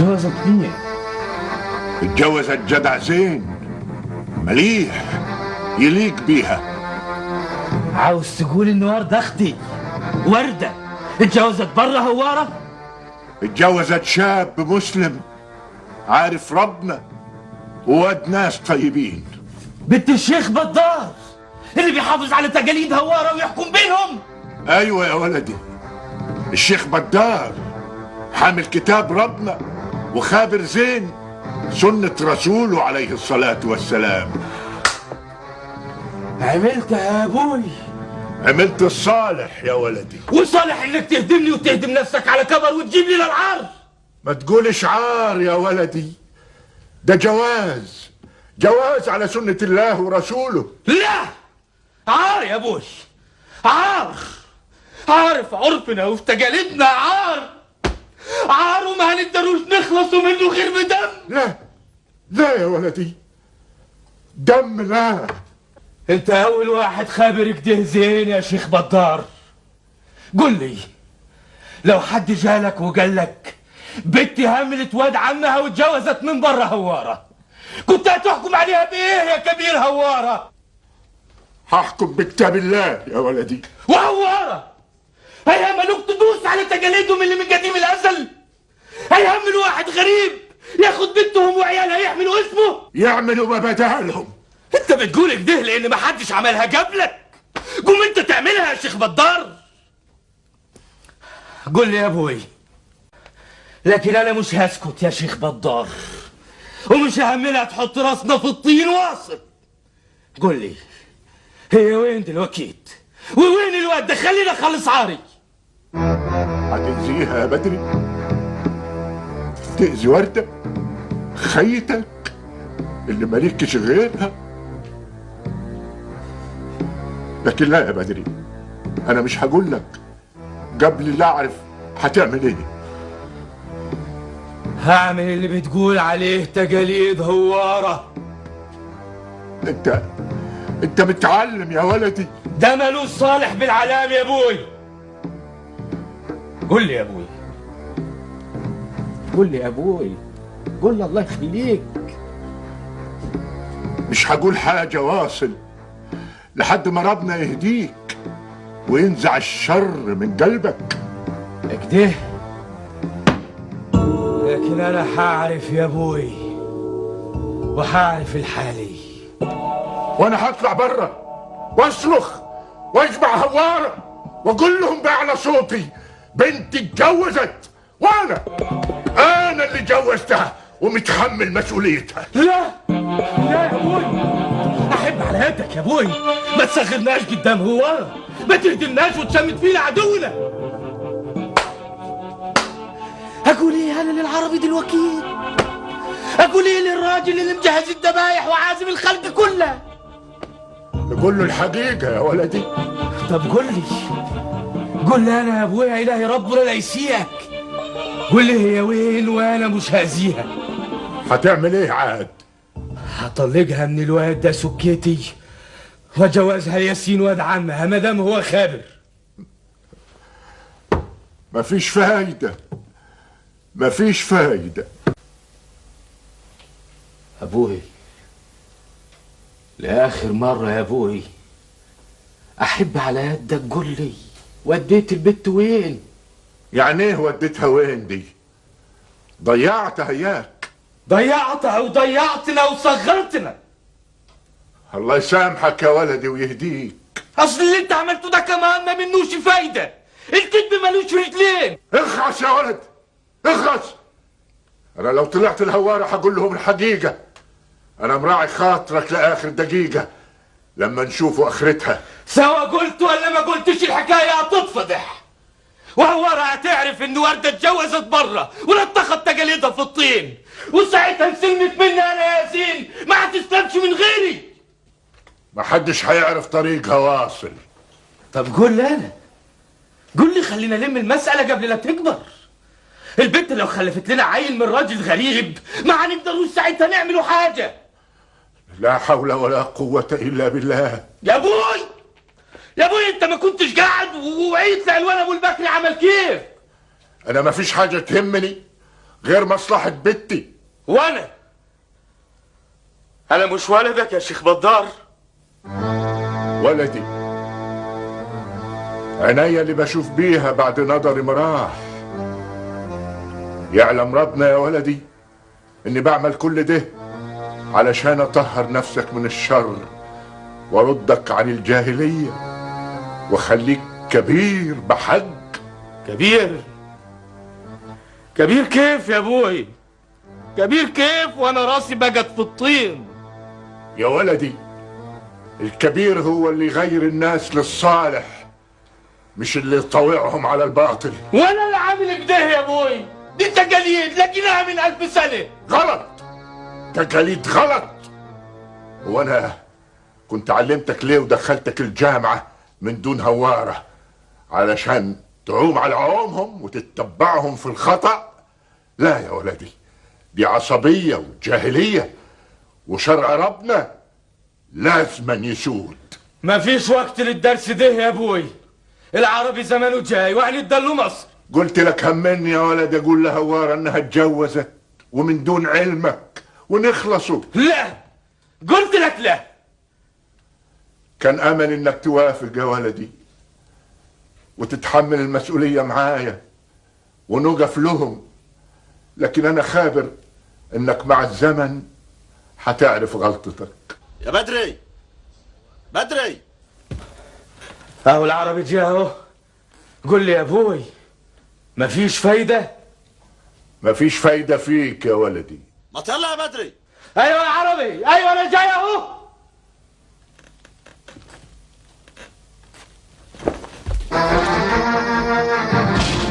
اتجوزت مين؟ اتجوزت جدع زين مليح يليق بيها. عاوز تقول ان وردة اختي وردة اتجوزت بره هوارة؟ اتجوزت شاب مسلم عارف ربنا وواد ناس طيبين. بنت الشيخ بدار اللي بيحافظ على تجاليد هوارة ويحكم بينهم. ايوه يا ولدي، الشيخ بدار حامل كتاب ربنا وخابر زين سنة رسوله عليه الصلاة والسلام. عملت يا ابوي، عملت الصالح يا ولدي. وصالح انك تهدمني وتهدم نفسك على كبر وتجيب لي العار. ما تقولش عار يا ولدي، ده جواز، جواز على سنة الله ورسوله. لا عار يا ابوي، عار، عار في عرفنا وفي تجاليدنا، عار عار، وما هنقدروش نخلصوا منه غير بدم. لا لا يا ولدي، دم لا. انت اول واحد خابر كده زين يا شيخ بدار. قل لي، لو حد جالك وقال لك بنتي هملت واد عمها واتجوزت من بره هواره، كنت هتحكم عليها بايه يا كبير هواره؟ هحكم بكتاب الله يا ولدي. وهواره هيهملوك تدوس على تجاليدهم اللي من قديم الازل؟ هيهملوا واحد غريب ياخد بنتهم وعيالها يحملوا اسمه؟ يعملوا ما بدالهم. انت بتقول كده لان ما حدش عملها قبلك، قوم انت تعملها يا شيخ بدار. قول لي يا ابوي، لكن انا مش هسكت يا شيخ بدار، ومش ههملها تحط راسنا في الطين واصل. قول لي هي وين دلوقتي ووين الواد ده؟ خلينا اخلص عاري. هتأذيها يا بدري؟ تأذي وردة خيتك اللي مالكش غيرها؟ لكن لا يا بدري، انا مش هقول لك قبل لا اعرف هتعمل ايه. هعمل اللي بتقول عليه تجاليد هوارة. انت متعلم يا ولدي. ده مالوش صالح بالعلام يا ابوي. قول لي يا ابوي، قول لي يا ابوي، قول لي الله يخليك. مش هقول حاجة واصل لحد ما ربنا يهديك وينزع الشر من قلبك. كده؟ لكن انا هعرف يا ابوي، وهعرف الحالي. وانا هطلع بره واصرخ واجمع هواره واقول لهم باعلى صوتي بنتي اتجوزت، وانا انا اللي جوزتها ومتحمل مسؤوليتها. لا لا يا ابوي، احب على يدك يا ابوي، ما تصغرناش قدام هواره، ما تهدمناش وتشمت فينا عدونا. اقول ايه انا للعربي دلوقتي؟ اقول ايه للراجل اللي مجهز الذبايح وعازم الخلق كلها؟ نقول له الحقيقة يا ولدي. طب قول لي، قول لي انا يا ابويا، الهي ربنا لا يسيئك، قول لي هي وين وانا مش هاذيها. هتعمل ايه عاد؟ هطلقها من الواد ده سكتي وجوازها ياسين واد عمها ما دام هو خابر. مفيش فايدة، مفيش فايدة. أبوي لآخر مرة يا أبوي، أحب على يدك قول لي وديت البت وين؟ يعني إيه وديتها وين دي؟ ضيعتها إياك. ضيعتها وضيعتنا وصغرتنا. الله يسامحك يا ولدي ويهديك. أصل اللي أنت عملته ده كمان ما منوش فايدة، الكذب ملوش رجلين. اخرس يا ولد، اخرس. أنا لو طلعت الهوارة هقول لهم الحقيقة. أنا مراعي خاطرك لآخر دقيقة لما نشوفوا آخرتها. سواء قلت ولا ما قلتش الحكاية هتتفضح، وهوارة هتعرف إن وردة اتجوزت بره ولطخت تجاليدها في الطين، وساعتها انسلمت مني أنا يا ياسين، ما هتسلمش من غيري. محدش هيعرف طريقها واصل. طب قول لي أنا، قول لي، خلينا نلم المسألة قبل لا تكبر. البنت لو خلفت لنا عيل من راجل غريب ما هنقدروش ساعتها نعملوا حاجة. لا حول ولا قوة إلا بالله. يا أبوي يا أبوي، أنت ما كنتش قاعد وعيت لعلوان أبو البكري عمل كيف؟ أنا ما فيش حاجة تهمني غير مصلحة بنتي. وانا مش ولدك يا شيخ بدار؟ ولدي عينيا اللي بشوف بيها بعد نظري مراح. يعلم ربنا يا ولدي اني بعمل كل ده علشان اطهر نفسك من الشر واردك عن الجاهلية واخليك كبير بحق. كبير؟ كبير كيف يا ابوي؟ كبير كيف وانا راسي بقت في الطين؟ يا ولدي الكبير هو اللي يغير الناس للصالح، مش اللي يطوعهم على الباطل. وانا اللي عامل كده يا ابوي؟ دي تقاليد لقيناها من 1000 سنة. غلط، تقاليد غلط. وانا كنت علمتك ليه ودخلتك الجامعة من دون هوارة؟ علشان تعوم على عومهم وتتبعهم في الخطأ؟ لا يا ولدي، دي عصبية وجاهلية، وشرع ربنا لازما يسود. مفيش وقت للدرس ده يا ابوي، العربي زمانه جاي وهنتدلوا مصر. قلت لك همني يا ولد اقول لهوارة انها اتجوزت ومن دون علمك ونخلصوا. لا، قلت لك لا. كان امل انك توافق يا ولدي وتتحمل المسؤولية معايا ونقف لهم، لكن انا خابر انك مع الزمن هتعرف غلطتك. يا بدري، بدري، اهو العربي جه اهو. قول لي يا ابوي، مفيش فايدة؟ مفيش فايدة فيك يا ولدي. ما تطلع يا بدري. ايوه يا عربي، ايوه انا جاي اهو.